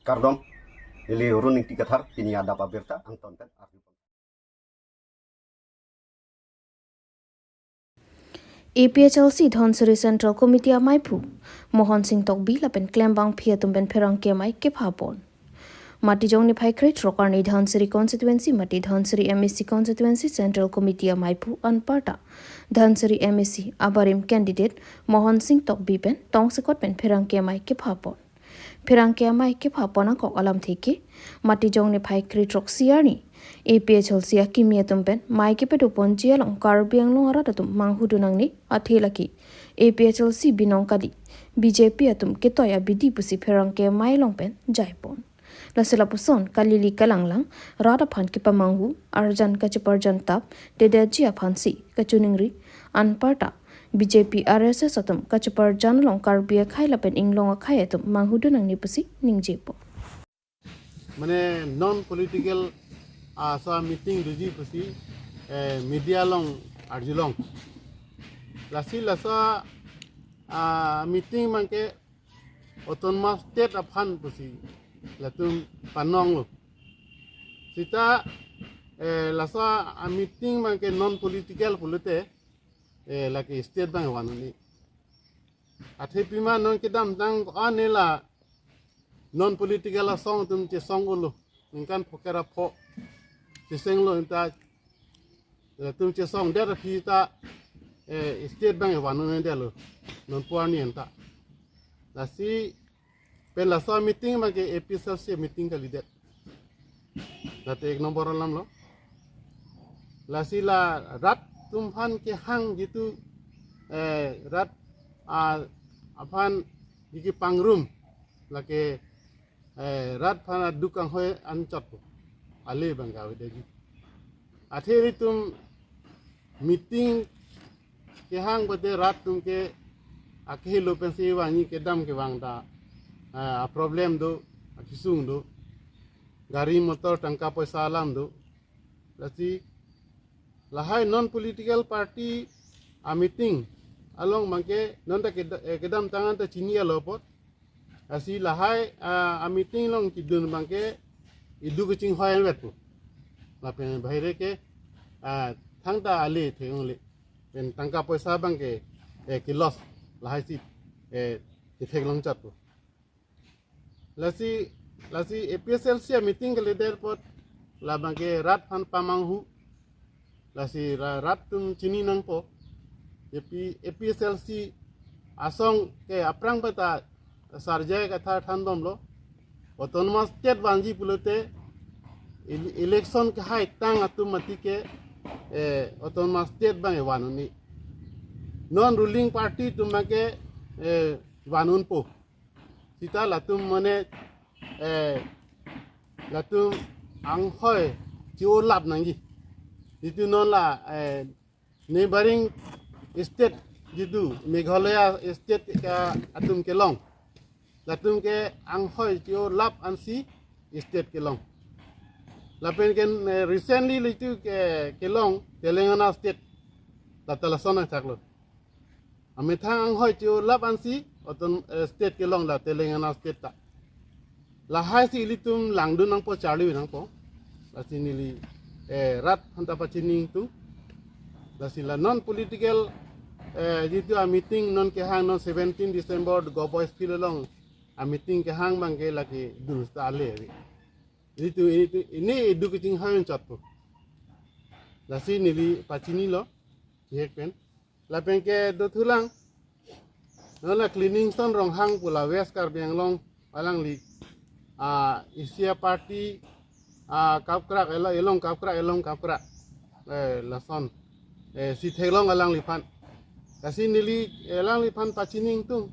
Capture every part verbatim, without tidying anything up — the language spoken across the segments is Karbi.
Kardom, neli Run Ingti Kathar, pini adap abirta angton pen arju. A P H L C Dhansiri Central Committee amaiphu Mohan Singh Tokbi lapen klembangpi atum pen pherangke amei kepha pon. Matijong niphai krethrok arni Dhansiri constituency mate Dhansiri M A C constituency Central Committee amaiphu anparta Dhansiri M A C abarim candidate Mohan Singh Tokbi pen tongsekot pen pherangke amei kepha pon. Pherangke amei kepha pon akok alamthe ke, Matijong niphai krethrok isi arni A P H L C akimi atum pen mei kepadoponji along Karbi Anglong arat atum manghudun nangne athe lake A P H L C binong kali, B J P atum ketoi abidi pusi pherangke amei along pen jai pon. Lasi lapuson kalili kalanglang rat aphan kepamanghu, arjan kacheparjan tap, dedaji aphansi kachiningri, anparta B J P R S S atum kacheparjan along Karbi akhei lapen inglong akhei atum manghudun nangne pusi ningje pon. Mane non political, ah, sa meeting doji pusi, eh, media along arjulong. Lasi lasa, ah, meeting abangke Autonomous State aphan pusi latum panonglo. Sita, eh, lasa a meeting abangke non political pulote, eh, lake state abang vannon-e. Athe pima non kedamtang ko-an ne la non political asong atum chesong-olo. Ningkan phokera pho chesenglo, inta latum chesongdet aphi ta, eh, state abang vannon-edetlo. Non pu arni anta. Lasi pen laso meeting abangke A P H L C meeting kalidet. Late ek nombor alamlo. Lasi la rat atum aphan kehang jitu, eh, rat, ah, aphan jiki pangrum lake, eh, rat aphan aduk anghoi anchot pu ale abang gawe daji. Athe ilitum meeting kehang bade rat atum ke akehelo pensi vangji kedam kevang ta, ah, problem do, akesung do, gari motor tangka poisa alam do. Lasi lahai non political party a meeting along abangke non ta keda-, eh, kedamtang anta chinilo apot. Lasi lahai, ah, a meeting along kedun abangke iduk kachinghoi anvet pu. Lapen bahere ke, ah, thangta ale theklongle. Pen tangka poisa abangke, eh, ke loss lahaisi, eh, ketheklong chot pu. Lasi, lasi A P H L C a meeting kalidet apot labangke rat aphan pamanghu. Lasi ra-, rat atum chini nangpo. A P, A P H L C asong ke aphrang pata Sar J I Kathar thanbomlo. Autonomous State vanji pulote ele-, election kehai tang atum mati ke, eh, Autonomous State abang vannon-e. Non ruling party atum abangke, eh, vannonpo. Sita latum mane, eh, latum anghoi che-olap nangji. Jitu non la, eh, neighboring state jitu Meghalaya state ke atum kelong. Latum ke anghoi che-olap ansi state kelong. Lapen ke, eh, recently jitu ke kelong Telangana state. Lata lason athaklo. Amethang anghoi che-olap ansi oton, eh, state kelong la Telangana state ta. Lahaisi ilitum langdun nangpo charli nangpo. Lasi neli, eh, rat aphan ta pachini ingtung. Lasi la non political, eh, jitu a meeting non kehang non seventeen December Go Boys Field along a meeting kehang abangke lake dun sta ale ave. Jitu, jitu, ini iduk kachinghoi anchot pu. Lasi neli pachinilo. Chihek pen. Lapen ke dothulang. Non la Cleaningson Ronghang pu la West Karbi Anglong alangli, ah, isi a party, ah, kapkrak elo-, elong kapkrak, elong kapkrak. Eh, lason. Eh, si theklong alangliphan. Lasi neli, eh, alangliphan pachini ingtung.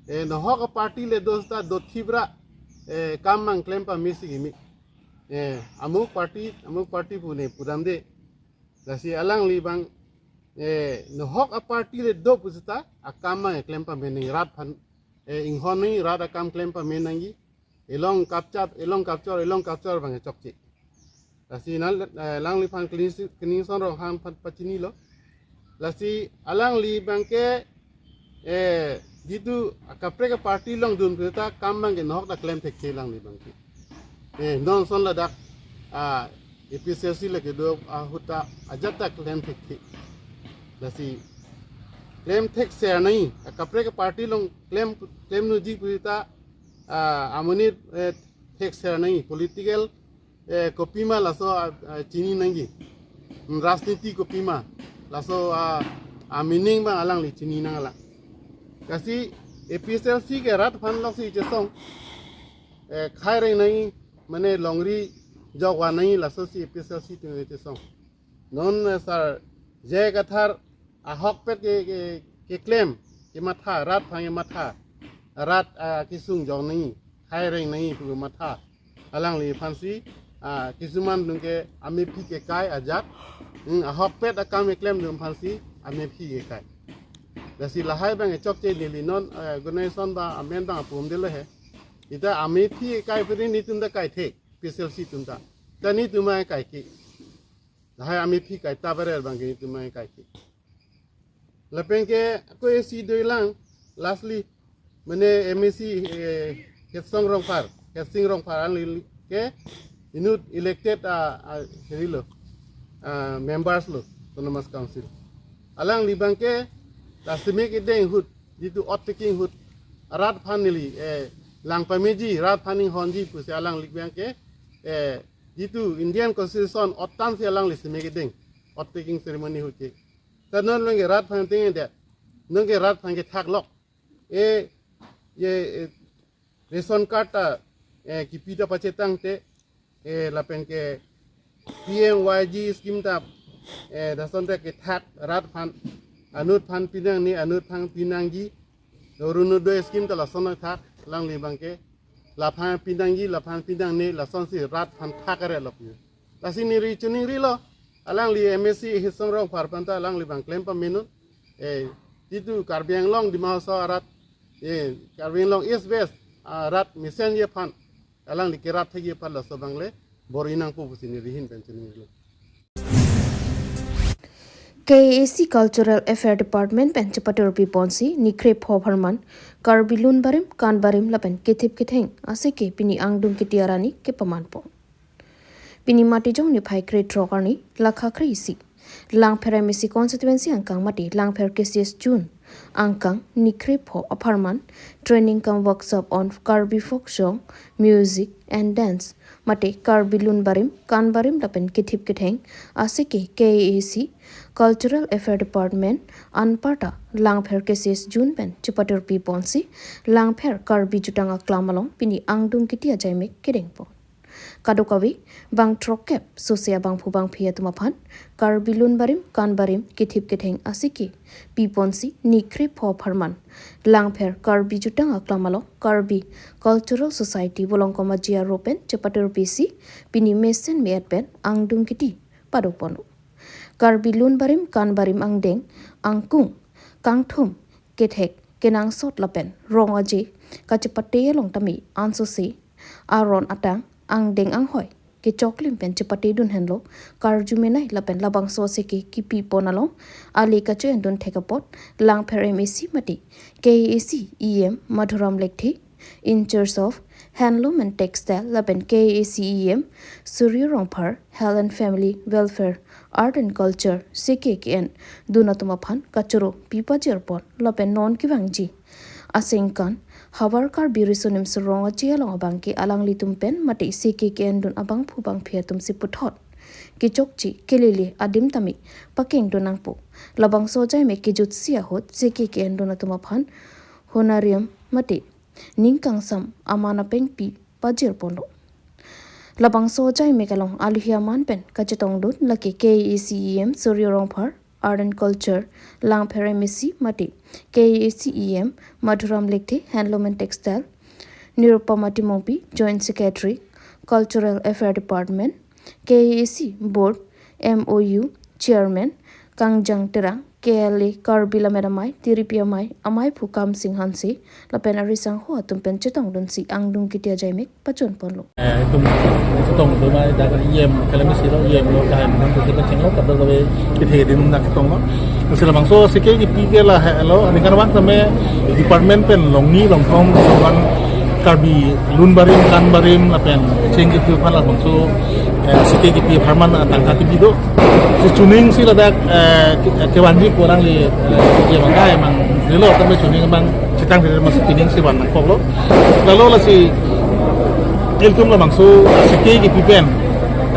Eh, nohok a party le do seta dothip ra, eh, kam abang klem pamesi kimi. Eh, amuk party, amuk party pu ne pudamde. Lasi alangli abang, eh, nohok a party le do pu seta akam abang klem pame nangji rat aphan, eh, inghon nangji rat akam klem pame nangji. Elong kapchap, elong kapchor, elong kapchor abang chokche. Lasi non, eh, alangliphan Cleaning-, Cleaningson Ronghang aphan pachinilo. Lasi alangli abangke, eh, Jitu akaprek aparty along dun puta kam abangke nahok ta klem thekthe alangli abangke. Eh, non ason ladak, ah, A P H L C lake do ahut ta ajat ta klem thekthe. Lasi klem thekser nangji, akaprek aparty along klem, klem nangji puta, ah, amonit, eh, thekser nangji, political, eh, kopima laso, ah, ah, chini nangji. Hmm, rajniti kopima laso, ah, ah, meaning abang alangli chini nanglang. Lasi A P H L C ke rat aphan alongsi chesong, eh, khai reng nangji, mane longri jokvan nangji, lasosi A P H L C atum chesong. Non, eh, Sir J I Kathar ahokpet ke, ke, keklem, kematha, rat aphan kematha, rat, ah, kesung jok nangji, khai reng nangji pu kematha alangli aphansi, ah, kisuman atum ke amephi kekai ajat, hmm, ahokpet akam keklem atum aphansi amephi kekai. Lasi lahai abang chokche neli non, eh, organization abang amen abang apum delo he. Ita amephi kekai peri netum ta kaithe, A P H L C atum ta. Ta netum ta kaike. Lahai amephi kaita berer abangke netum ta kaike. Lapen ke ako isi doilang, lastly, mane M A C, eh, Hetsong Rongphar, Hetsing Rongphar alangli ke inut elected, ah, ah, heri lo, ah, members lo, Autonomous Council. Alangli abangke la seme kedeng ahut, jitu oath taking ahut, rat aphan neli, eh, lang pameji, rat aphan inghonji pusi alangli abangke, eh, jitu Indian Constitution oath tansi alangli seme kedeng, oath taking ceremony ahut ke. Ta non nonke rat aphan tengde, nonke rat aphan kethak lok. E, ye, e, ration card ta, eh, kipi ta pachetangte, eh, lapen ke P M Y G scheme ta, eh, lason ta kethak rat aphan, anut aphan pinangne, anut aphan pinangji, Orunodoi scheme ta lason thak, alangli abangke, laphan pinangji, laphan pinangne, lasonsi rat aphan thak are lok ni. Lasi neli chiningrilo, alangli M A C Hetsong Rongphar aphanta alangli abang klem pamenon, eh, jitu Karbi Anglong Dima Hasao arat, eh, Karbi Anglong East West, ah, rat mesenji aphan, alangli kerat thekji aphan laso abang le bor-i nangpo pusi neli ahin pen chiningrilo. K A A C Cultural Affair Department pen chepatur piponsi nikrep pho apharman Karbi lun barim, kan barim lapen kethip ketheng asike pini angdung kiti arni kepamanpo. Pini Matijong niphai krethrok arni lakha kre-isi, Langpher M A C constituency angkang mate Langpher K C S Zone angkang nikrep pho apharman training cum workshop on Karbi folk song, music and dance mate Karbi lun barim, kan barim lapen kethip ketheng asike K A A C Cultural Affair Department anparta Langpher K C S Zone pen chepatur piponsi Langpher Karbi jutang aklam along pini angdung kiti ajaimek kedengpo. Kadokave bang throkkep sose abangphu bangphi atum aphan Karbi lun barim, kan barim, kethip ketheng asike piponsi nikrep pho apharman Langpher Karbi jutang aklam along Karbi Cultural Society Volongkom Aji aro pen chepatur pisi pini mesen me-et pen angdung kiti padoponlo. Karbi lun barim, kan barim angdeng, angkung, kangthum, kethek, kenangsot lapen rong aje kachepate along tame ansose aron atang, angdeng anghoi kechoklim pen chepatedun henlo karju menei lapen labangso asike kipipon along ale kacho-endun thek apot Langpher M A C mate K A A C E M Madhuram Lekthe, in charge of Handloom and Textile lapen K A A C E M Suryo Rongphar, Health and Family Welfare, Art and Culture, C K K N dun atum aphan kachoro pipajirpon lapen non kevangji asengkan havar Karbi Riso Nimso Rong Aje along abangke alanglitum pen mate C K K N dun abangphu bangphi atumsi puthot kechokche kelele adim tame pakengdun nangpo. Labangso ajaimek kejutsi ahut C K K N dun atum aphan honorarium mate ning kangsam aman apengpi pajirponlo. Labangso ajaimek along aluhi aman pen kachetongdun lake K A A C E M Suryo Rongphar, Art and Culture, Langpher M A C mate K A A C E M Madhuram Lekthe, Handloom and Textile, Nirupama Timungpi, Joint Secretary, Cultural Affair Department, K A A C Board M O U Chairman Kangjang Terang, K L A Karbi Lammet Amei, Tiripi Amei, Amei Phukam Sing Hanse, lapen arisangho atum pen chetongdunsi angdung kiti ajaimek pachun ponlo. Eh, itum chetong dun ma dak E M K L M C lo, E M lo, kahai menang tu kita chenglo, kadokave kethe keding dak chetonglo. Sila bangso sike kipi ke lahelo, aningkanvang tame department pen longni longthom soban Karbi lun barim, kan barim, lapen cheng kipi aphan labangso, eh, sike kipi apharman tangka kipi do. Si chuning si ladak, eh, ke-, kevanji kurang li, eh, ya bangkai mang rilo tame chuning mang chetang diri masi pining si van nangkoklo. Lalo lasi ilitum labangso sike kipi pen,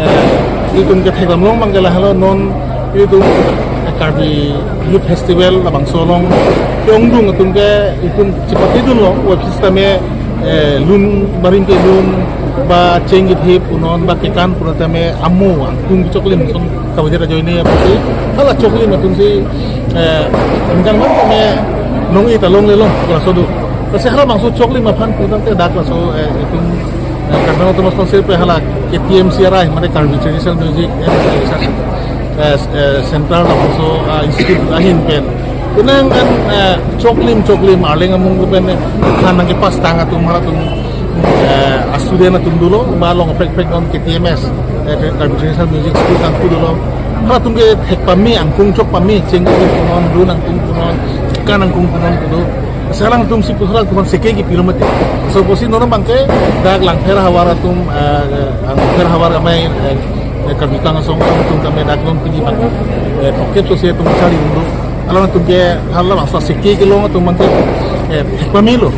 eh, ilitum kethekdam long abang ke lahelo non ilitum, eh, Karbi Youth Festival labangso along ke-ongdung atum ke ilitum chepatedunlo, web system e, eh, lun barim kelun ba cheng kethip punon ba kekan punon tame amo angkung choklim ason kavajar ajoine apotsi hala choklim atum si, eh, aningkanvang tame nong-e ta longle long laso do. Lasi halabangso choklim aphan punon te dak laso, eh, itum, eh, Karbi Anglong Autonomous Council pen hala K T M C R I, mane Karbi Traditional Music and Research, eh, eh, Center labangso, ah, institute ahin pen. Kunang kan, eh, choklim, choklim, arleng amung pen, eh, khan nangkepass tang atum halatum, eh, a student atum dolo, ba along pek pek non K T M S, eh, Karbi Traditional Music School tangku dolo. Halatum kethek pame, angkung chok pame, cheng angkung punon, lun angkung punon, kan angkung punon kudo. Sekarang atum si pusra kuman sike kipilo mati. So apotsi non abang ke dak Langpher havar atum, eh, Langpher havar amei, eh, eh, Karbi Tang Asong atum tame dak non pini abang, eh, tokep so si atum charli dun do. Along atum ke halabangso sike kelong atum abang ke, eh, pamelo.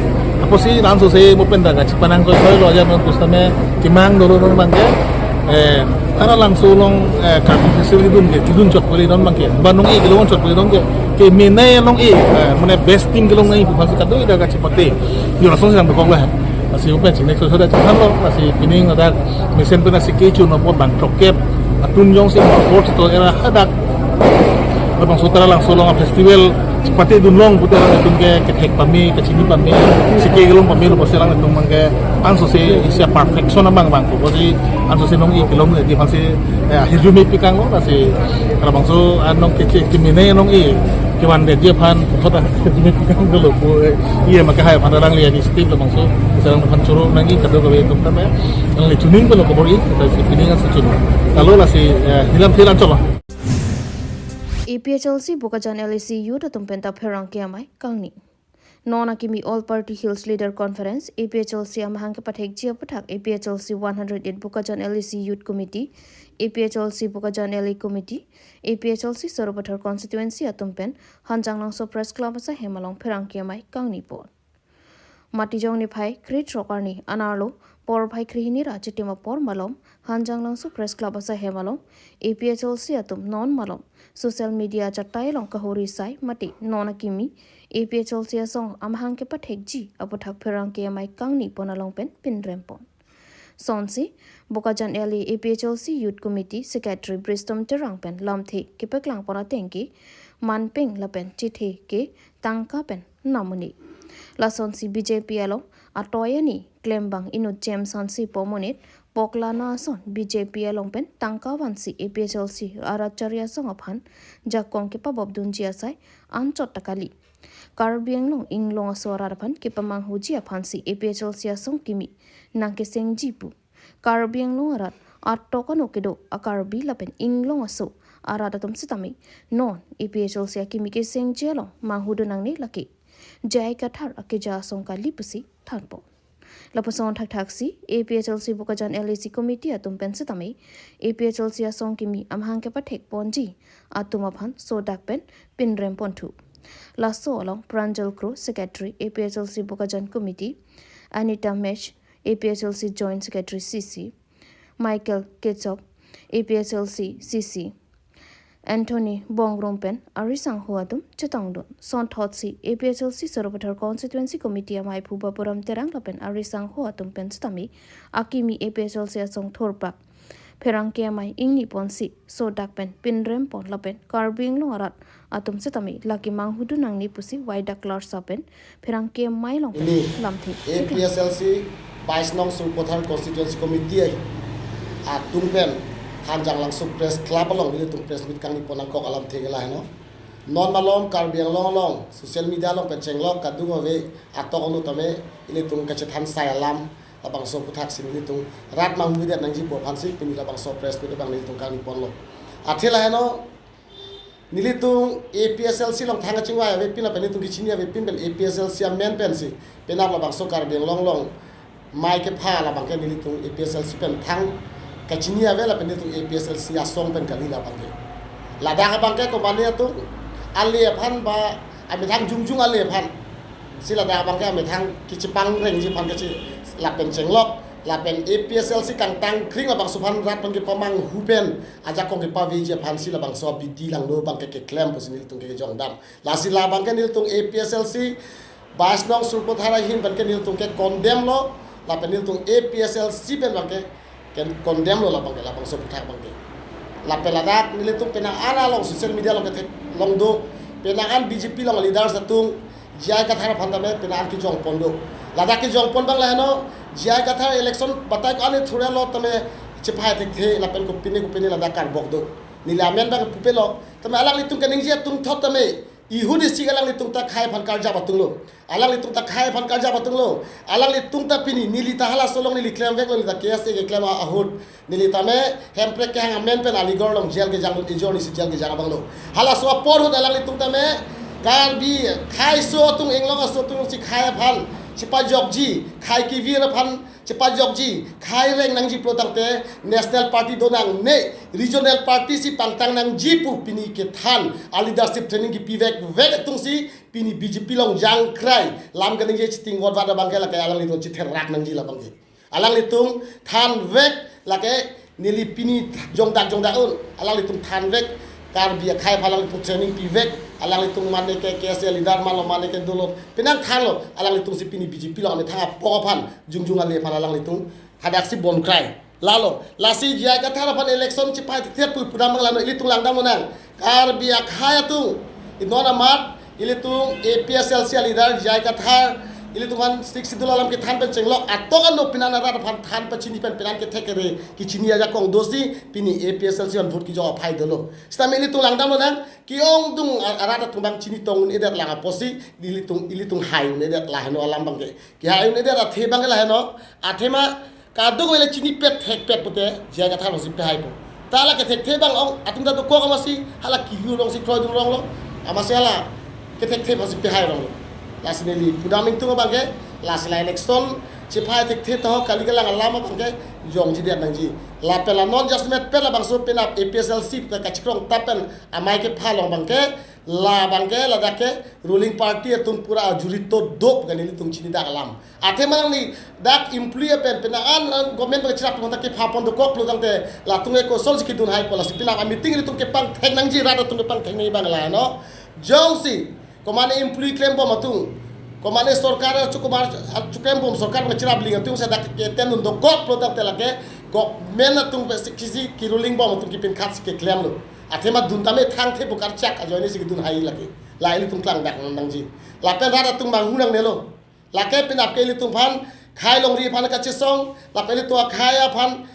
Apotsi laso si mo pen dak kachepanang koikoi lo aja non pusitame kemang dolo non abang ke, eh, halabangso along, eh, Karbi Festival dun ke, dun chot kali non abang ke. Ba nong-e kelong chot kali non ke, kemene nong-e, eh, mane best team kelong nangji pu aphansi kadokave dak kachepate. Yo lason si nangdukoklo. Lasi mo pen si next episode chethanlo, lasi pining ladak mesen pen lasi kecho non apot bang tokep atum jongsi apor cheto era hadak labangso Taralangso along festival chepatedun long pute atum ke kethek pame, kachini pame, sike kelong pamelo pusi alanglitum abang ke anso si isi a-perfection abang bang ko si anso si nong-e kelong di aphansi, eh, hirjume pikanglo, lasi labangso anong keche kemene nong-e kevan detji aphan puthot hirjume pikang dolo pu, eh, E M ke hai aphan alangli initiative labangso, pusi alangliphan choro nangji kadokave atum tame, alangli chuning pelo kobor-i, kita si pining asi chuning. Lalo lasi, eh, hilam thilan cholo. A P H L C Bokajan L A C youth atum penta pherangke amei kangni. Non akimi All Party Hills Leader Conference, A P H L C amahang kepathekji aputhak A P H L C one hundred eight Bokajan L A C Youth Committee, A P H L C Bokajan L A Committee, A P H L C Sarupathar Constituency atum pen Hanjanglangso Press Club asahem along pherangke amei kangni pon. Matijong niphai krethrok arni anerlo porphai krehini ra chitim apor malom Hanjanglangso Press Club asahem along A P H L C atum non malom social media achatai along kahuri sai mate non akimi A P H L C asong amahang kepathekji aputhak pherangke amei kangni pon along pen pinrem pon. Sonsi Bokajan L A A P H L C Youth Committee Secretary Bristom Terang pen lamthe kepeklang pon ateng ke manpeng lapen chethe ke tangka pen namuni. Lasonsi B J P along atoi ani klembang inut James Hanse po monit poklana ason B J P along pen tangka vansi A P H L C arat chari asong aphan jakong kepabop dunji asai anchot ta kali. Karbi Anglong inglong aso arat aphan kepamanghuji aphansi A P H L C asong kimi nangkesengji pu Karbi Anglong arat atok ano kedo a Karbi lapen inglong aso arat atum sitame non A P H L C akimi kesengji along manghudun nangne lake J I Kathar akeja asong kali pusi thanpo. Lapuson thakthaksi A P H L C Bokajan L A C Committee atum pen sitame A P H L C asong kimi amahang kepathek ponji atum aphan sodak pen pinrem ponthu. Laso along Pranjal Kro, Secretary A P H L C Bokajan Committee, Anita Mesh, A P H L C Joint Secretary C C, Michael Kechop, A P H L C C C, Anthony Bongrum pen arisangho atum chetongdun. Sonthotsi A P H L C Sarupathar Constituency Committee amei phu Bapuram Terang lapen arisangho atum pen sitame akimi A P H L C asong thurpak pherangke amei ingni ponsi sodak pen pinrem pon lapen Karbi Anglong arat atum sitame lake manghudun nangne pusi waidak larsa pen pherangke amei along pen ini lamthe A P H L C bais nong Sarupathar Constituency Committee atum pen Hanjanglangso Press Club along nelitum press meet kangni pon nangkok alamthe ke laheno. Non malom Karbi Anglong along social media along pen chenglok kadokave atok anu tame ilitum kachethan sai alam labangso aputhaksi nelitum rat manghuvedet nangji pu aphansi pini labangso press meet abang nelitum kangni ponlo. Athe laheno nelitum A P S L C along thang kachingvai avepin lapen nelitum kechini avepin pen A P S L C amen pensi penap labangso Karbi Anglong along amei kepha labangke nelitum A P S L C pen thang kachini ave lapen nelitum A P S L C asong pen kali labangke. Ladak abangke komane atum ale aphan ba amethang jongjong ale aphansi ladak abangke amethang kachepangrengji aphan kachi lapen chenglok lapen A P S L C kangtang kring labangso aphan rat abangke pamanghu pen ajakong kepaveji aphansi labangso abidi langno abangke keklem pusi nelitum kejongdam. Lasi labangke nelitum A P S L C bais nong Sarupathar ahin abangke nelitum ke condemn lo, lapen nelitum A P S L C pen abangke ken condemn lo labangke labangso aputhak abangke. Lapen ladak nelitum penang an along social media along ketheklong do, penang an B J P along leaders atum J I Kathar aphan tame penang an kejong pon do. Ladak kejong pon abang laheno J I Kathar election batai ko-an ethur lo tame chephai thekthe lapen kopine kopine ladak karbok do. Neli amen abang pupelo tame alanglitum kaningje atum thot tame ihut isi alanglitum ta khei aphan karjap atum lo. Alanglitum ta khei aphan karjap atum lo. Alanglitum ta pini neli ta halaso along neli klemvek lo, neli ta K S A keklem ahut neli tame Hemprek kehang amen pen Aligarh along jail kejang lo, ijor nisi jail kejang abang lo. Halaso apor ahut alanglitum tame Karbi kheiso atum inglong aso atumsi khei aphan chepajokji, khei kevir aphan chepajokji, khei reng nangji pulo tangte National Party do nangne, Regional Party si pangtang nangji pu pini kethan, a leadership training kepivek vek atumsi pini B J P along jangkrai, lam kaningje chiting got vat abangke lake alanglitum chitherak nangji labangke. Alanglitum thanvek lake neli pini jongdak jongdak un, alanglitum thanvek Karbi akhei aphan alanglitum training pivek, alanglitum mane ke K S A leader malo mane ke dolo penang thanlo, alanglitumsi pini B J P along amethang apok aphan jongjong ale aphan alanglitum hadaksi bonkrai. Lalo, lasi J I Kathar aphan election chephai thekthe pu pudam abang lalo ilitum langdam lonang. Karbi akhei atum, inon amat, ilitum A P S L C a leader J I Kathar, ilitum aphan Sixth Schedule alam kethan pen chenglok atok ano penang an arat aphan than pachini pen penang kethek kere kechini ajakong dosi pini A P S L C aphan vote kejok aphai dolo. Sitame ilitum langdam lonang, ke-ongdung a-, arat atum abang chini tong un-edet lang apotsi ilitum, ilitum hai un-edet laheno alam abangke. Kehai un-edet athe abangke laheno, athema kadokave le chinipet thekpet pute J I Kathar aphansi pehaipo. Ta hala kethekthe abang ong atum ta dokok amatsi hala kehur rongsi kroidun ronglo. Amatsi hala kethekthe aphansi pehai ronglo. Lasi neli pudam ingtung abangke, lasi la election chephai thekthe tahok kali kelang alam abangke jongjidet nangji. Lapen la non just met pen labangso penap A P S L C pen kachikrong tap pen amei kepha along abangke, labangke ladak ke ruling party atum pura ajuri to dop kan nelitum chinidak alam. Athema nangli dak employee pen penang an, an government abang cherap abang ta kepha pon dokok lo tangte latum ke kosonsi kedun haipo, lasi penap a-meeting ilitum kepangthek nangji, rat atum kepangthek nangji abang laheno. Jongsi komane employee klembom atum, komane sorkar achu, komane achu klembom, sorkar abang cherap ling atum si dak ke ten dun dokok lo tangte lake government atum pe si kisi ke ruling bom atum kepin khat si keklem lo. Athema dun tame thangthe pu karchak ajoine si kedun hai lake. La ilitum klangdak nangji. Lapen rat atum manghu nangnelo. Lake penap ke ilitum aphan khei longri aphan kachesong, lapen ilitum akhei aphan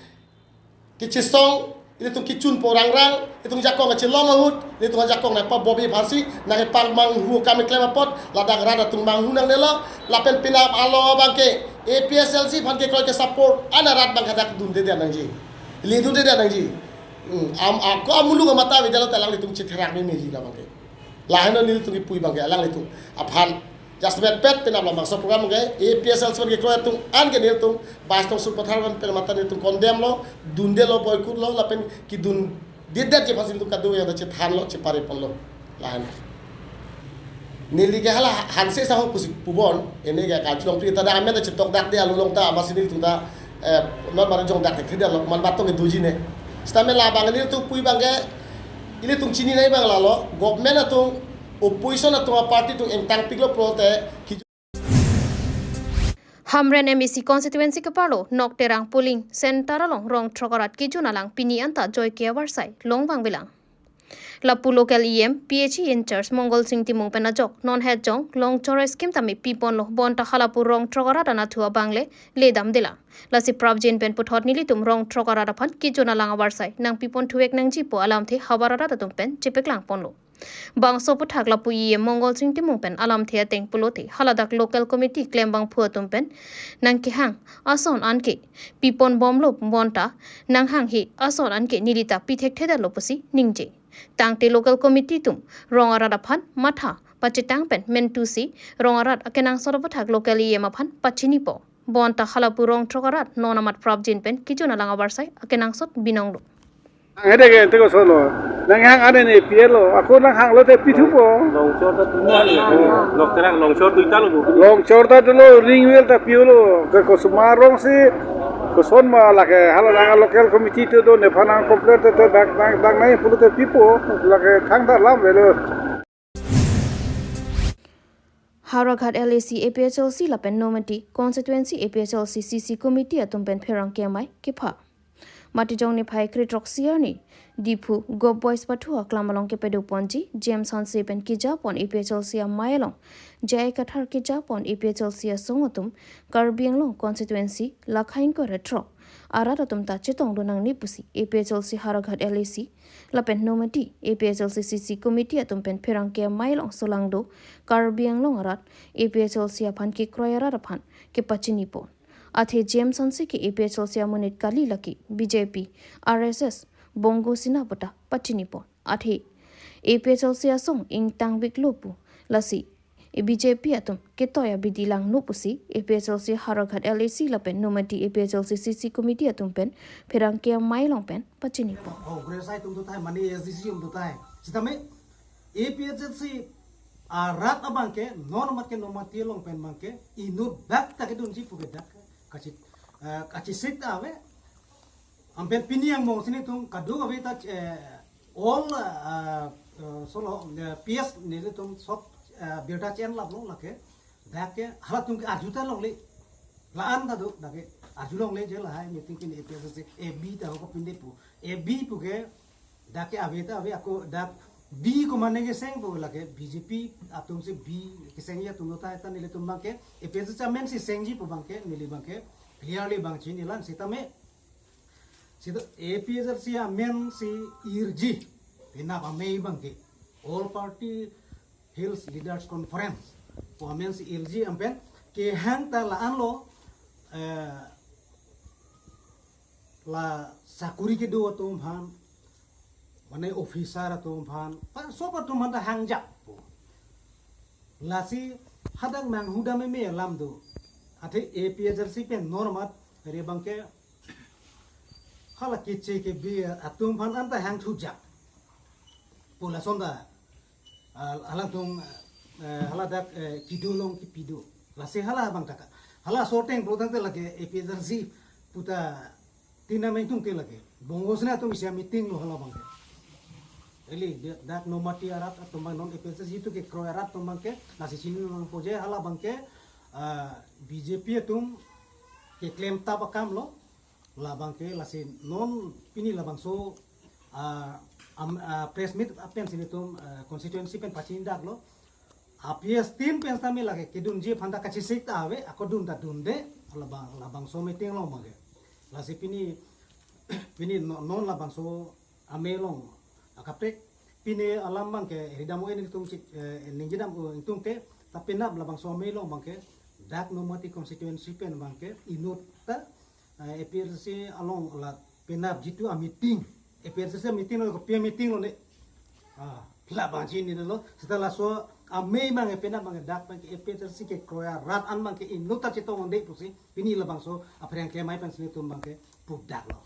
kachesong, ilitum kechun po rangrang, ilitum jakong kachelong ahut, ilitum ajakong nangpabobi aphansi nangkepang manghu kam keklem apot, ladak rat atum manghu nangnelo, lapen penap along abangke A P S L C aphan kekroi ke support an arat abang hadak dundedet nangji. Ledundedet nangji. Hmm, am, ako amuluk amata avedetlo ta alanglitum chetherak memeji labangke. Laheno nelitum kipu abangke alanglitum aphan just met pet penap labangso program ke A P S L C aphan kekroi atum an ke nelitum bais nong Sarupathar pen mata nelitum condemn lo, dundelo, boycott lo, lapen kedundedetji aphansi nelitum kadokave ta chethanlo, chepare ponlo. Lahen. Neli ke hala hanse saho pusi pubon, ene ke kachelongpri ta dak amen ta chetokdakde along ta amatsi nelitum ta, eh, non mari jongdak thekthedetlo, man batong ke doji ne. Sitame labang nelitum pu abangke, ilitum chini nai abang lalo, government atum, opposition atum a-party atum ingtangpiklo pulote, ki Hamren M A C constituency keparlo Nokterang polling center along rong throk arat kejun alang pini anta joike avarsai longvangvelang. Lapu local E M, P H E in charge Mongol Sing Timung pen ajok non hetjong Longchor a-scheme tame piponlo, bonta halapu rong throk arat anatthu abang le ledamdelang. Lasi prapjin pen puthot nelitum rong throk arat aphan kejun alang avarsai nangpiponthuvek nangjipo alamthe havar arat atum pen chepeklang ponlo. Bangso aputhak lapu E M Mongol Sing Timung pen alamthe ateng pulote haladak local committee klembangphu atum pen nangkehang ason anke pipon bomlo bonta nanghanghe ason anke nelita pithekthe detlo pusi ningje. Tangte local committee atum rong arat aphan matha pachetang pen mentusi rong arat akenangsot aputhak local E M aphan pachinipo. Bonta halapu rong throk arat non amat prapjin pen kejun alang avarsai akenangsot binonglo. Ang hede ke teko solo. Nanghang ane ne P L lo. Ako nanghanglo te pithupo. Longchor ta tumani. Lok terang longchor tuita lo bu. Longchor ta dolo ring well ta piolo. Ke kosoma rong si koson ma lake hala nang local committee to do nephan nang complain te te dak nang dak nang pulote pipo lake thangta lam velo. Howraghat L A C A P H L C lapen Nomati Constituency A P H L C C C Committee atum pen pherangke amei kepha. Matijong niphai kre throksi arni Diphu Govt Boys pathu aklam along kepadoponji James Hanse pen kejapon A P H L C amei along J I Kathar kejapon A P H L C asong atum Karbi Anglong Constituency lakhain kore throk arat atum ta chetongdun nangne pusi A P H L C Howraghat L A C lapen Nomati A P H L C C C Committee atum pen pherangke amei along solangdo Karbi Anglong arat A P H L C aphan kekroi arat aphan kepachinipon. Athe James Hanse ke A P H L C amonit kali, lake B J P, R S S, Bongo Sena puta pachinipon. Athe A P H L C asong ingtangveklo pu lasi B J P atum ketoi abidi langno pusi A P H L C Howraghat L A C lapen Nomati A P H L C C C Committee atum pen pherangke amei along pen pachinipon. Congress atum dotai mane A S D C atum dotai. Sitame A P H L C arat abangke non amat ke Nomati along pen abangke inut dak ta kedunji pu ke dak kachi eh, kachesik ta ave. Anpen pini angbong si netum kadokave ta eh, all eh, eh, solo eh, P S netum sot eh, birta chen laplo lake. Dak ke halatum ke arju ta longle. La-an ta do dak ke arju longle je lahai meeting pini A P H L C A B ta ho ko pinde pu. A B pu ke dak ke ave ta ave ako dak B ko mane keseng pu lake B J P atum si B keseng ya atum ta ta nelitum abangke A P H L C amen si sengji pu abangke neli abangke clearly abang chinilang sitame sita A P H L C amen si irji penap amei abangke All Party Hills Leaders Conference pu amen si irji anpen kehang ta la-anlo eh, la sakuri kedo atum aphan mane officer atum aphan pa sop atum aphan ta hangjak pu. Lasi hadak nang hudam eme alam do. Athe A P H L C pen non amat ri abangke hala keche kebe atum aphan anta hangthujak pu lason ta ah, halatum eh, haladak eh, kedo along kepido. Lasi hala abang taka hala sorteng bro tangte lake A P H L C puta tinam ingtungte lake Bongo Sena atum isi meeting lo hala abangke. Eli dak Nomati arat atum abang non A P H L C atum kekroi arat atum abangke lasi chinine nangpo je hala abangke ah, B J P atum keklem tap akam lo. La abangke lasi non pini labangso ah, am- ah, press meet pen si netum ah, constituency pen pachini dak lo. A P S tin pen sitame lake kedunji aphan ta kachesik ta ave ako dun ta dunde labang labangso meeting along abangke. Lasi pini pini no- non labangso amei along akaprek pini alam abangke ridam o netum chik eh, ningjedam o ingtungte ta penap labangso amei along abangke dak Nomati constituency pen abangke inut ta eh, A P H L C along la penap jitu a meeting A P H L C meeting lo kopi meeting lo ne ah la abang chinine lo sita laso amei abang penap abang dak abangke A P H L C kekroi arat an abangke inut ta chetongde pusi pini labangso apherangke amei pen si netum abangke pudak lo.